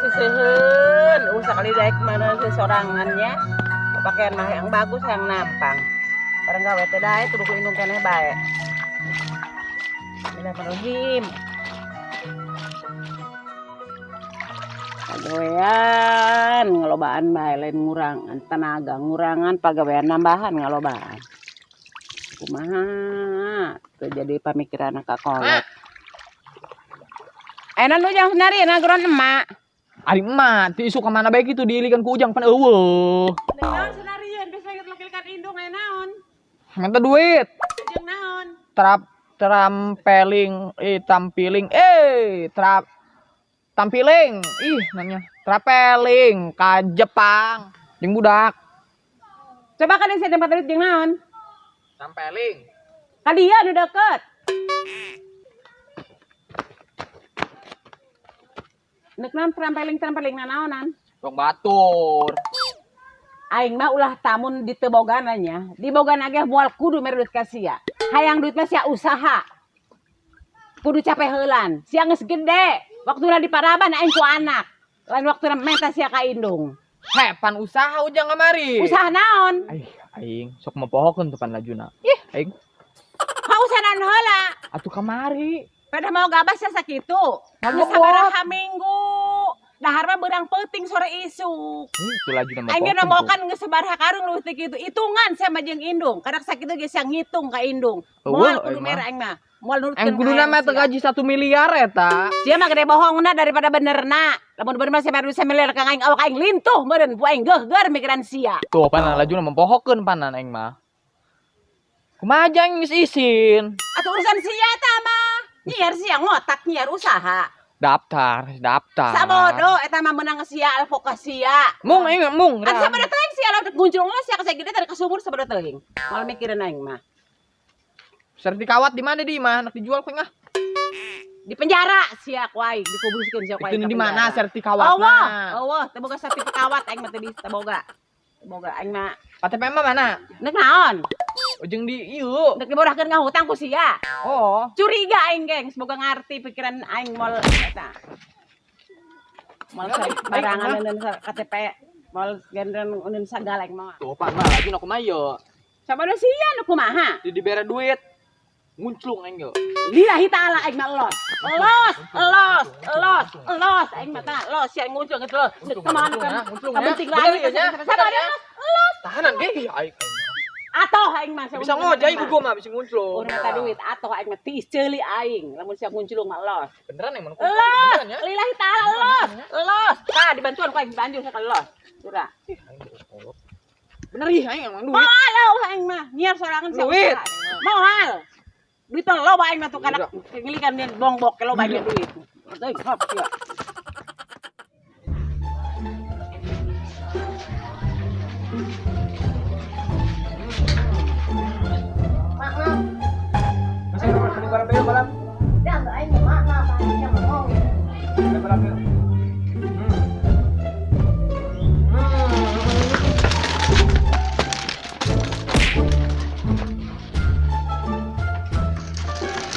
Seuseun, sakali daek mana sesorangannya. Pakaian mah yang bagus yang nampang. Barang gawe teh daek kudu ku indung keneh bae. Bismillahirrahmanirrahim. Pagawean ngalobaan bae lain ngurangan tenaga, ngurangan pagawean nambahan ngalobaan. Kumaha teu jadi pamikiran ka kolot. Enak nu jang senari nagoran emak. Ari emak, ti isuk ka mana bae kitu diilikan ku Ujang pan eueuh. Naon senarieun bisa ngelekilkan indung aya naon? Minta duit. Jeung naon? Trap trampeling tampiling trap tampiling ih nanya trapeling ka Jepang jeung budak. Coba kan saya tempat duit jeung naon? Tampeling. Ka dieu nu deket. Nek naon trampeling-trampeling nanaonan? Tong batur. Aing mah ulah tamun di teu bogana nya. Di bogana ge moal kudu mere duit ka sia. Hayang duit mah sia usaha. Kudu capek heulan. Sia geus gede. Waktuna di paraban aing ku anak. Lain waktuna meta sia ka indung. Heh, pan usaha Ujang kamari. Usaha naon? Aing, aing sok mopohokeun tuh pan lajuna. Ih, aing. Ha usaha naon heula? Atuh kamari. Pada mau gabah sia sakitu. Geus sabaraha minggu. Dahar mah beurang peuting sore isuk. Itu lajuna Aing ge nomokan geus sabaraha karung leuwih teh kitu. Hitungan sia mah jeung indung. Kadak sakitu ge sia ngitung ka indung. Moal kudu merah aing mah. Moal nurutkeun. Aing kuduna mah teh gaji 1 miliar eta. Sia mah gede bohongna daripada benerna. Lamun bener mah sia bayar duit 1 miliar ka aing awak aing lintuh meureun bu aing geuhgeur mikiran sia. Tuh panan lajuna mempohokeun panan aing mah. Kumaha aja aing geus isin. Atuh urusan sia eta mah. Nyiar sia ngotak nyiar usaha. Daftar, daftar. Sabodo eta mah meunang sia alfokasia. Mung aing mung. Atuh sabodo teuing sia lamun ngunclung sia ka gede tadi ka sumur sabodo teuing. Moal mikirin aing mah. Sertifikat di mana di mah anak dijual ku ah. Di penjara sia ku aing, dikuburkeun sia ku aing. Itu di mana sertifikatna? Allah, Allah, teu boga sertifikat aing mah teu bisa boga. Teu boga aing mah. KTP mah mana? Nek naon? Ujung di ieu. Nek diborahkeun ngahutang ku sia. Oh. Curiga aing geng, semoga ngarti pikiran aing moal eta. Moal barangan euneun KTP, moal gendren euneun sagala aing mah. Tuh pan mah lagi nu kumaha ieu? Sabodo sia nu kumaha? Di dibere duit. Ngunclung aing yo. Lillahi ta'ala aing mah los. Los, los, los, los aing mah tah los sia ngunclung geus los. Kumaha kabenting lagi sabodo los. Tahanan ge aing. Atoh aing mah bisa ngojay bugo mah bisa ngunclung. Urang mata duit atoh aing mah tiis ceuli aing lamun sia ngunclung mah los. Beneran aing mah. Los. Lillahi ta'ala los. Los. Tah dibantuan ku aing banjur sakali los. Dura. Bener ih aing emang duit. Moal eueuh aing mah nyiar sorangan sia. Duit. Moal. Duit mah loba aing mah tuh kanak ngilikan dia bongbok loba aing duit. Teuing hop sia.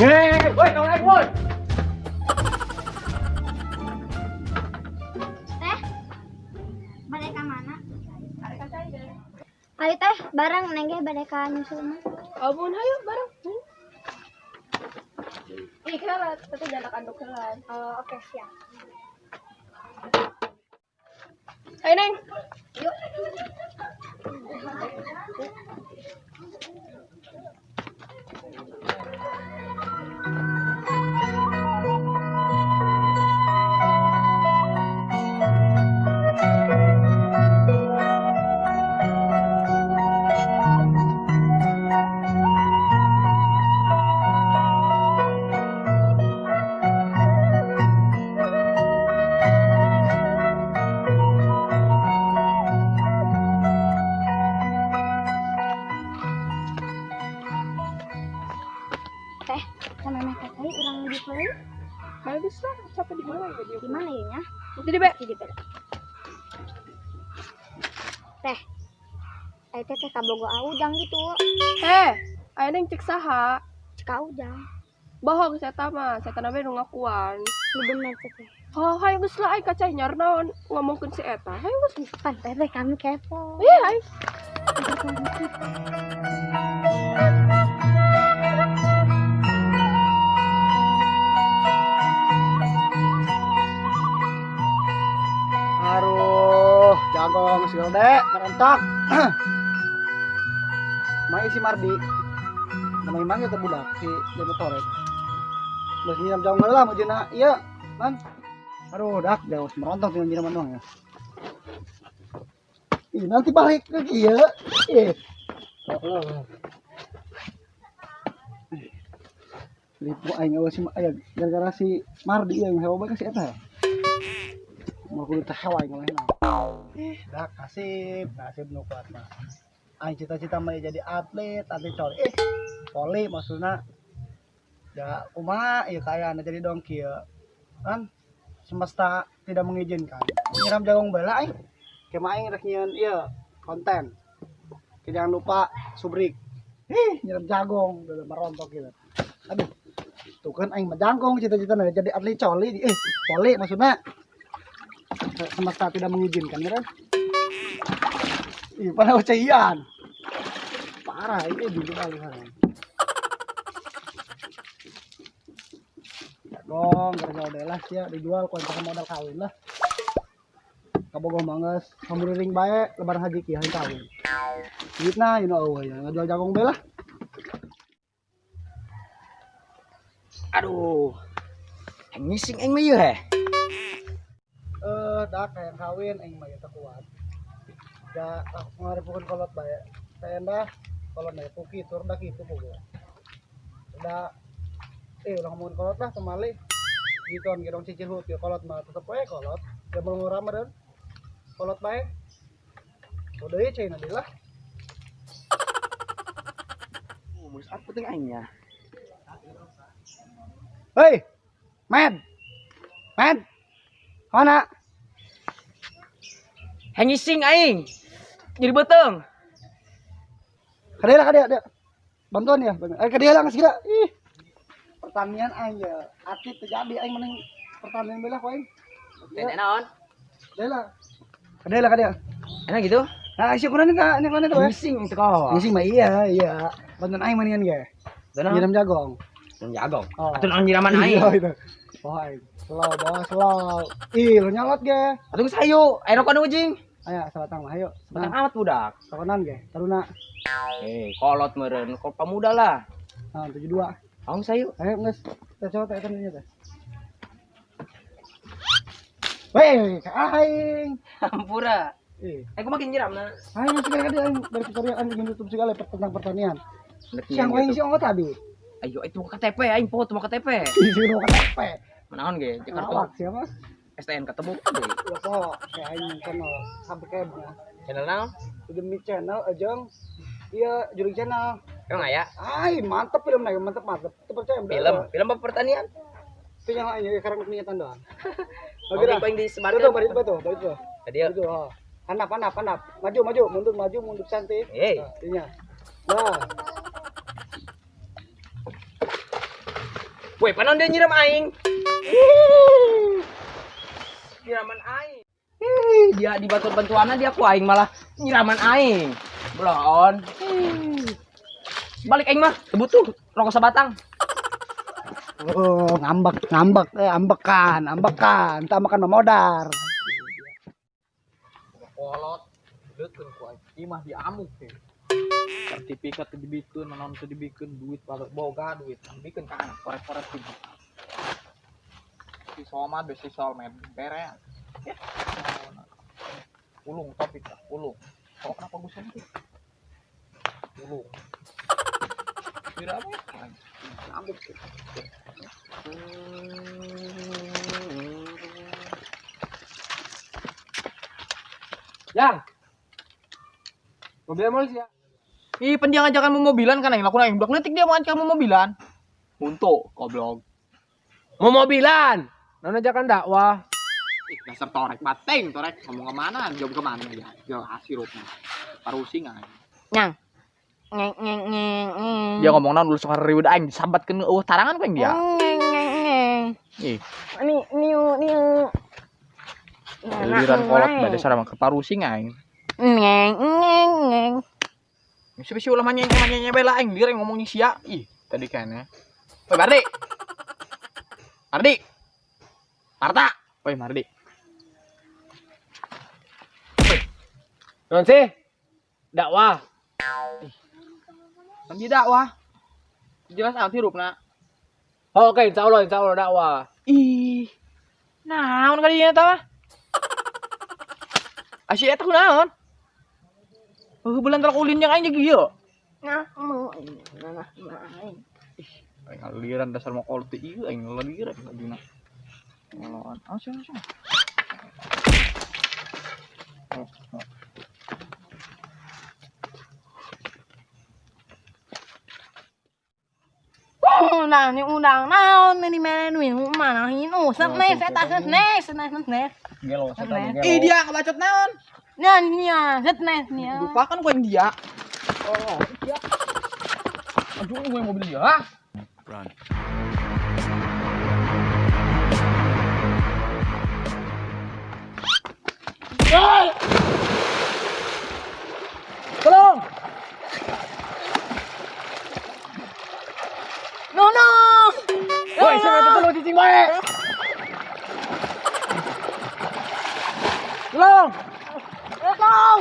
Hei, woi, tolong aing, woi. Teh, bade ka mana? Ayo teh, bareng neng ge bade ka nyusul mah. Ampun, hayu bareng. Ih, heula, teteh jangan anduk heula. Oh, oke, siap. Ayo, Neng. Yuk. Teh, sama meh teh urang di play. Bagus lah, capek di mana ya dia? Di mana ya nya? Jadi be. Jadi be. Teh. Ai teh teh kabogo aujang gitu. Heh, aya neng cek saha? Cek aujang. Bohong saya mah, saya teh nu ngakuan. Nu bener teh. Oh, hayu geus lah aing kacai nyarnaon ngomongkeun si eta. Hayu geus. Pan teteh kami kepo. Iya, aing. Aduh, jagong si Gede merentak. Mai si Mardi. Namanya mang eta budak si Jago Torek. Geus nyiram jagong heula mujina ieu, man. Aduh, dak jauh merontok tinggal nyiram doang ya. Ih, nanti balik lagi ya. Ih. Lipu aing awas si aya gara-gara si Mardi yang hewa bae ka si eta ya. Mau kudu teh hewa aing ngalahin. Dak nasib, nasib nu kuat mah. Aing cita-cita mah jadi atlet, atlet coli. Voli maksudna ya kumaha ieu kaayaan jadi dong kieu. Kan semesta tidak mengizinkan. Nyiram jagung bala aing. Kema aing rek nyieun ieu konten. Oke, jangan lupa subrik. Ih, nyiram jagung udah merontok gitu. Aduh. Tuh kan aing mah jangkung cita-cita jadi atlet coli, voli maksudna. Semesta tidak mengizinkan ya kan? Ih, pada ucaian. Parah ini juga kali kan. Jagung kerja udah lah ya dijual kontak modal kawin lah. Kabogoh manges samuriring bae lebaran haji kieu hayang kawin. Duitna you know ya ngajual jagung bae lah. Aduh. Ngising aing mah ieu heh. Dak hayang kawin aing mah teu kuat. Da aku ngarepukeun kolot bae. Teh endah kolot bae puki tur da kitu pogo. Da ulah ngomongin kolot lah temali. Gituan gedong cicil hut ya kolot mah tetep we kolot. Da mau ngurang meureun. Kolot bae. Udah ieu cai lah. Mus apa penting aingnya. Hei, Med. Med. Mana? Hayang ngising aing. Jadi beuteung. Kadia lah, kadia, kadia. Bantuan ya, bantuan. Kadia lah geus kira. Ih. Pertanian aing ya. Atlet teu jadi aing mending pertanian bae lah ku aing. Teh naon? Kadia lah. Kadia lah, kadia. Enak gitu? Nah, isi kunan eta, ini kunan eta bae. Ngising teu kau. Ngising mah iya, iya. Bantuan aing mendingan ge. Nyiram jagung. Nyiram jagung. Oh. Atuh naon nyiraman aing. Iya itu. Oh, aing. Slow, bawa slow. Ih, lu nyalot ge. Atuh geus hayu, aya rokok nu ujing. Ayo, sabatang mah, ayo. Sabatang amat budak. Sokonan ge, taruna. Kolot meureun, kok pemuda lah. Nah, 72. Aung sayu. Ayo geus. Teh coba teh eta teh. Weh, ka aing. Hampura. Ih. Aku makin nyiram na. Aing geus kira aing dari tutorial aing YouTube segala tentang pertanian. Siang aing sih ongko tadi. Ayo itu KTP aing poho teu KTP. Isi nu KTP. Manaon ge Jakarta. Awak siapa? STN ketemu deui. Ya poho, kayak aing channel subscribe nya. Channel naon? Demi channel ajeng iya juri channel. Emang aya? Ai, mantep film na, mantep mantep. Itu percaya Film, film apa pertanian? Itu yang aing sekarang niatan doang. Oke, dah. Yang disebarkan. Itu bari itu, bari itu. Tadi itu, oh. Handap, handap, handap. Maju, maju, mundur cantik. Hey. Nah, ininya. Nah. Woi, panon dia nyiram aing. Nyiraman aing. Dia dibantu bantuanna dia ku aing malah nyiraman aing. Belon. Balik aing mah, butuh rokok sabatang. Oh, ngambek, ngambek, ambekan, ambekan, tak makan memodar. Kolot, leukeun ku aing. Ieu mah diamuk teh. Sertifikat teu dibikeun, naon teu dibikeun, duit boga duit, dibikeun ka anak korek-korek tiba. Si Somad be si Solmed beres. Ya. Ulung topik lah, ulung. Kok kenapa gue sentuh? Ulung. Tidak apa ya? Ngambek sih. Yang. Mobil mau sih ya? Ih, pen dia ngajakan mau mobilan kan aing lakukan aing blok letik dia mau ngajakan mau mobilan. Untuk goblok. Mau mobilan. Nona ajakan dakwah. Ih, dasar torek bateng, torek ngomong kemana, jawab kemana ya. Jelas sirupnya. Parusing aing. Nyang. Ngeng ngeng ngeng. Dia ngomong naon ulus ngariweuh aing disambatkeun eueuh tarangan ku aing dia. Ngeng ngeng ngeng. Ih, Ini niu niu. giliran kolot bae dasar mah keparusing aing. Ngeng ngeng ngeng. Bisa bisa ulah manyenya manyenya bae lah aing lieur ngomongnya sia. Ih, tadi kan ya. Woi, Mardi. Mardi. Marta. Woi, Mardi. Non sih? Dakwah. Kan dia dakwah. Jelas amat hirupna. Oh, oke, insya Allah dakwah. Ih. Naon kali ieu tah mah? Asih eta kunaon? Heuh bulan telak ulin yang aing jeung ieu. Nah, mau nah nah. Aing ngaliran dasar mau kolot teh ieu aing ngaliran lagina. Ngelawan. Awas awas. Awas. Undang ni undang naon ni mere duit mana hinu setnes eta setnes setnes setnes. Gelo, setan gelo. Ih dia ngebacot naon? Nya nya setnes nya. Lupakan gua yang dia. Oh, dia. Aduh, gue mobil dia. Ah. Tolong. No no. Woi, saya minta tolong cicing bae. Tolong. Tolong.